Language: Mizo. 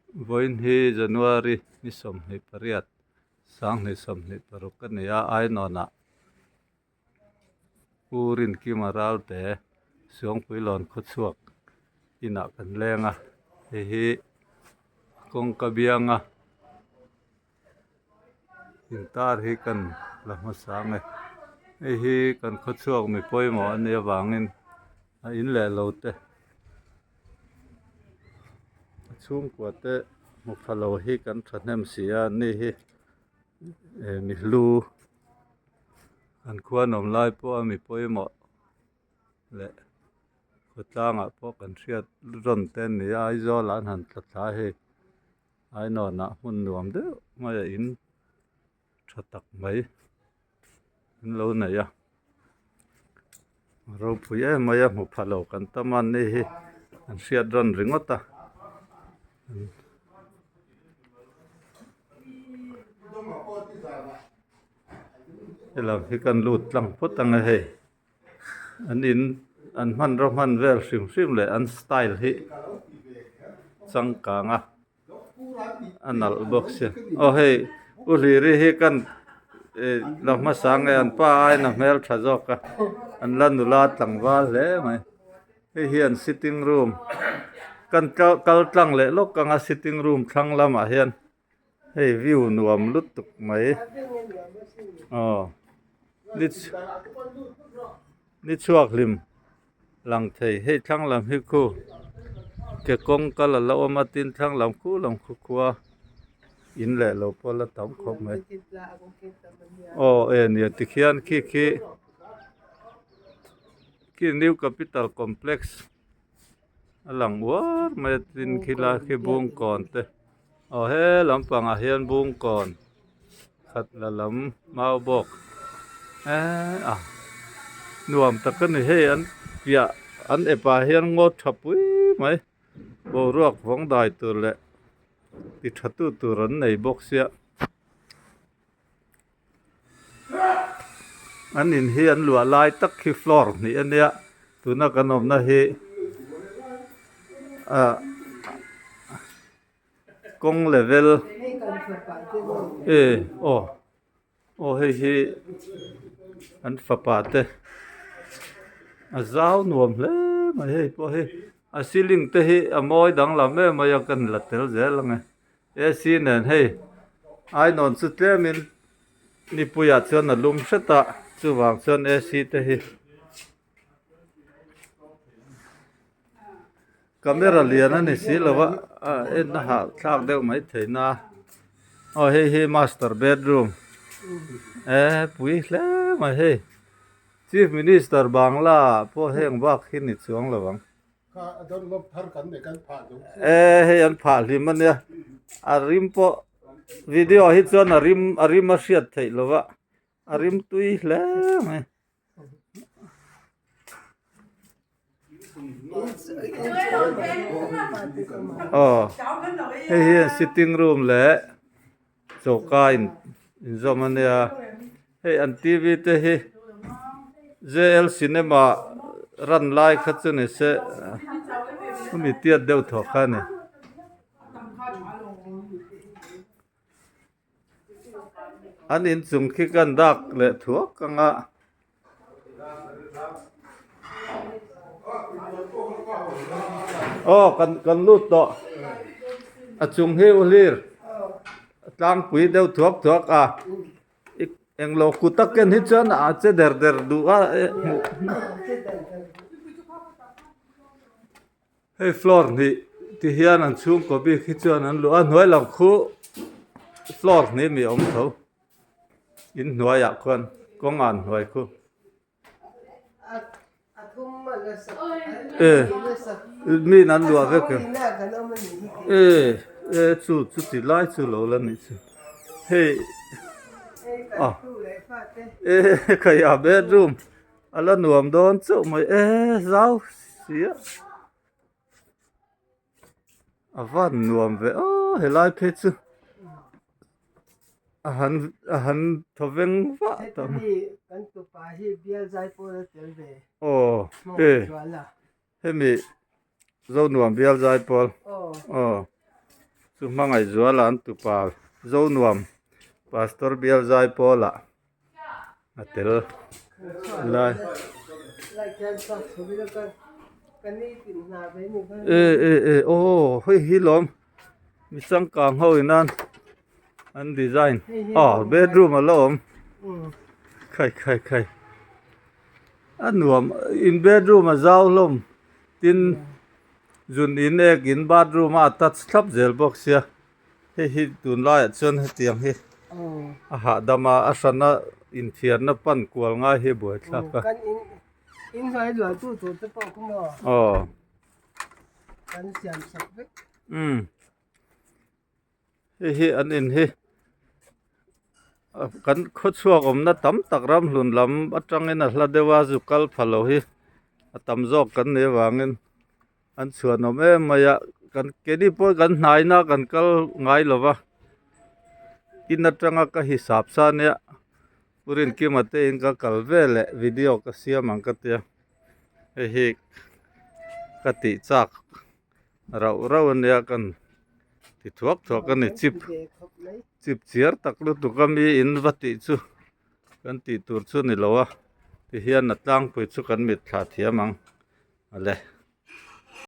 Vawiin hi January ni 28 2026 a ni a, Ainawnah Pu Rinkima Ralte Suangpuilawn khawchhuak inah kan leng a, hei hi kawngka bianga intar hi kan la hmasa ang e, hei hi kan khawchhuak mi pawimawh a nih avangin a in leh lo te a chhungkua te hmu pha lo hi kan thahnem si a ni hi eh mi hlu an khuan awm lai pawha mi pawimawh leh khawtlangah pawh kan hriat rawn te a ni a Aizawl ah an han tla thla a hei. Ainawnah hmun nuam deuh mai a in tha tak mai an lo nei a ropui em mai a hmu pha lo kan tam a ni hi an hriat rawn ringawt a. Helam hi kan lut tlang phawt ang a hei an in an hmanraw hman vel hrim hrim leh an style hi changkang a a nalh bawk sia aw hei u hliri hi kan ih la hmasa nge an pa aiin a hmeltha zawk a an la nula tlangval hle mai hei hian sitting room kan kal tlang leh lawk anga sitting room thlang lamah hian. Hei view nuam lutuk mai aw ni ni chhuak hlim lang thei hei thlang lam hi khu ke kawng kal a la awm a tin thlang lam khu lam khu khua in leh lo pawh la tam khawp mai aw e nia tikhian khi khi khi new capital complex a lang uar mai a tin khi lai khi bungkawn te. Aw he lampangah hian bungkawn khat la lam mau bawk eee a nuam tak a ni hei an piah an ep ah hian ngaw tha pui mai boruak vawng dai tur leh ti tha tu tur an nei bawk sia an in hi an luah lai tak hi floor hnih a nia tuna kan awmna hi ah. Kawng level e aw aw hei hi an fapa te a zau nuam hle mai hei pawh hi a ceiling te hi a mawi danglam em mai a kan la tel zel ang e A_C nen hei ainawn chu tlemin nipuiah chuan a lum hret a chuvang chuan A_C te hi. Camera lian a ni si lo a a en a hah thlak deuh mai thei na aw hei hi master bedroom eh pui hle mai hei chief minister bangla ah pawh heng bak hi ni chuang lo ang eh hei an phah hlim a nia a rim pawh video hi chuan a rim a rim a hriat theih lo va a rim tui hle mai. Aw hei hi sitting room leh choka in inzawm a nia hei an t v te hi j l cinema run lai kha chu ni se hemi tiat deuh thaw kha a ni. An inchung khi kan dak leh thuak ang a. Aw kan kan lut tawh a chung hi u hlir tlangpui deuh thuak thuak a englo kut a ken hi chuan a che der der duh a hmuh Hei floor hnih ti hian an chhungkaw bik hi chuan an luh a hnuai lam khu floor hnih mi awm tho in hnuaiah khuan kawng an hnuai khu e mi in an luah vek e e e chu chu ti lai chu lo la nih chu hei a e khaia bedroom. A la nuam dawn chauh mai e zau sia a van nuam ve aw helai phei chu a han a han thaw veng vah tawh mai aw e hemi zonuam bial zaipawl aw. Chu Hmangaihzuala an tupa Zonuam Pastor Bial Zaipawlah a tel lai. E e e aw hei hi lawm mi changkang ho in an an design aw bedroom a la awm khai khai khai a nuam in bedroom a zau hlawm tin zun in ek in bathroom a attach thlap zel bawk sia. Hei hi tunlaiah chuan hetiang hi a hahdam a, a hrana inthiarna pan kual ngai hi buaithlak a. Kan in inhnuai luah tu tur te pawh khu maw? Aw. Kan siam sak vek. Umm. Hei hi an in hi kan khawchhuak awmna tam tak ramhlun lam atangin a hla deuh a zu kal pha lo hi a tam zawk kan nih avangin An chhuanawm em mai a, kan keini pawh kan hnaina kan kal ngai lo va, in atanga ka hisap sa nia Pu Rinkima te in ka kal ve leh video ka siam ang ka tia, hei hi ka tih chak rauh rauh ania kan ti thuak thuak a ni chip chip chiar tak lutuk a mi in va tih chu kan tih tur chu ni lo a tihian a tlangpui chu kan mitthla thiam ang. Ale.